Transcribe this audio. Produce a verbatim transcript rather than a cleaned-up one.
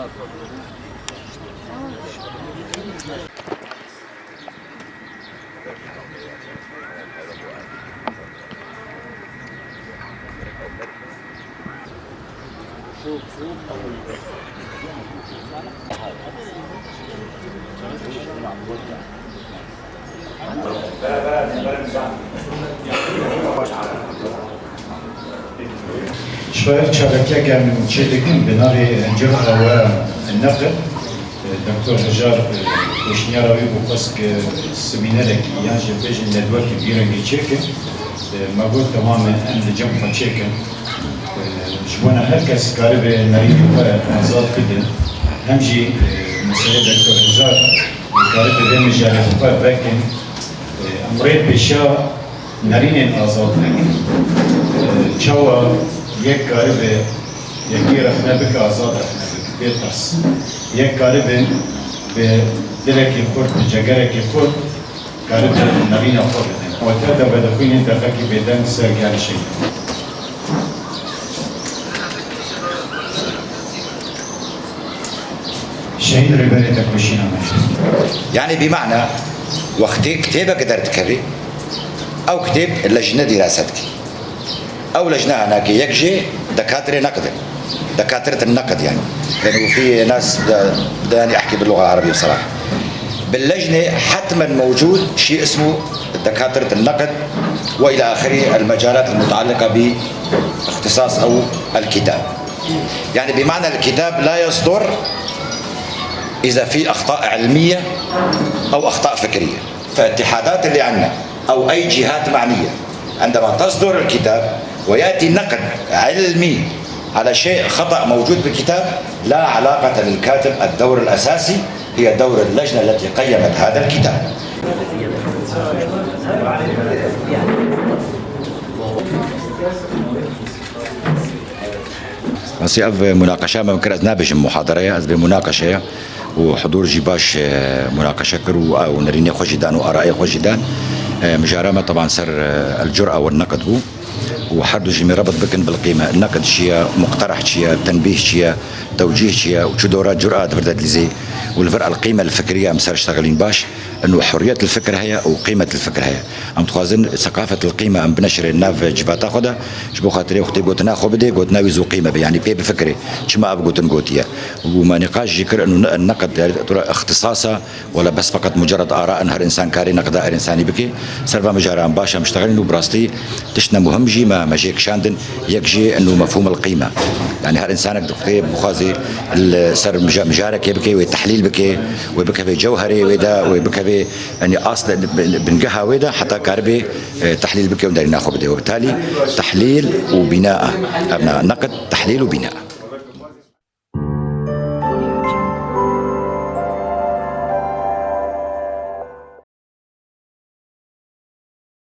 Ji xwe ev çavekiyeke em çê dikin bi navê Cura we Neqid. Doktor Hejar, e, pêşniyara wî bû xwest ku semînerekî yan jî bêjin nedwekî vî rengî çêkin. E, me got, temam e, em li cem xwe çêkin. E, ji bona her kes karibe nerînê xwe azad bidin. Hem jî, e, meselê Doktor Hejar karibe vê mijarê bi xwe vekin. E, em rê pêşiya nerînên azad vekin. E, çawa yek karibe yekî rexne bike, azad rexne bike, bê tirs. Yek karibe bi dilekî xurt, bi cegerekî xurt, karibe nerîna xwe bidin. Water de vedixwînin deqekî bêdeng ser gel şehîd. Şehîd Rêberê Tekoşîna me. Yani bi mana wextê kitêbeke derdikevî, ew kitêb lejne dîrase dikî. Ew lejne hanakê yek jê dekatirê neqid in. دكاترة النقد يعني. يعني وفي ناس بدأ، بدأ يعني أحكي باللغة العربية بصراحة. باللجنة حتمًا موجود شيء اسمه دكاترة النقد وإلى آخره المجالات المتعلقة باختصاص أو الكتاب. يعني بمعنى الكتاب لا يصدر إذا في أخطاء علمية أو أخطاء فكرية. فاتحادات اللي عندنا أو أي جهات معنية عندما تصدر الكتاب ويأتي نقد علمي على شيء خطأ موجود بالكتاب، لا علاقة للكاتب. الدور الأساسي هي دور اللجنة التي قيمت هذا الكتاب. Rastî ev munaqeşa me kir, ez nabêjim muhadere ye, ez bê munaqeşe ye û hudûr jî baş, e, munaqeşe kir û, û nerînê xwe jî dan û arayê xwe jî dan. E, mijara me teban ser, e, el-cura û neqd bû û her du jî me rebit bikin bil qîme. Neqd çi ye, muqtereh çi ye, tenbîh çi ye, tewcîh çi ye û çi dora cura di vir de dilîzê û li vir el-qîme el-fikriye em ser ştexilîn baş. Ino hurriyet el-fikr heye û qîmet el-fikr heye. Em dixwazin seqafet el-qîme em bineşirên nav civata xwe de, ji bo xatirê wextê gotina xwe bidê, gotina wî zû qîme be, yanî pê bifikirê, çima ev gotin gotiye. Û me nîqaş jî kir, ino ne-, neqd, yani, tura ixtisasa, wala bes feqet mucerred ara in, her insan karê neqda her insanî bike. Ser va mijaran baş em ştexilin û bi rastî tiştine muhim jî me, me jê kişandin. Yek jê ino mefhûm el-qîme. Yani her insanek dixwê bixwazê li ser mija-, mijarekê bike, wê tehlîl bike, wê bikeve cewherê wê de, wê bikeve, yani asl, bingeha wê de heta karibê, e, tehlîl bike û derîna xwe bide. Webtalî tehlîl û bîna. Ev ne, neqd, tehlîl û bîna.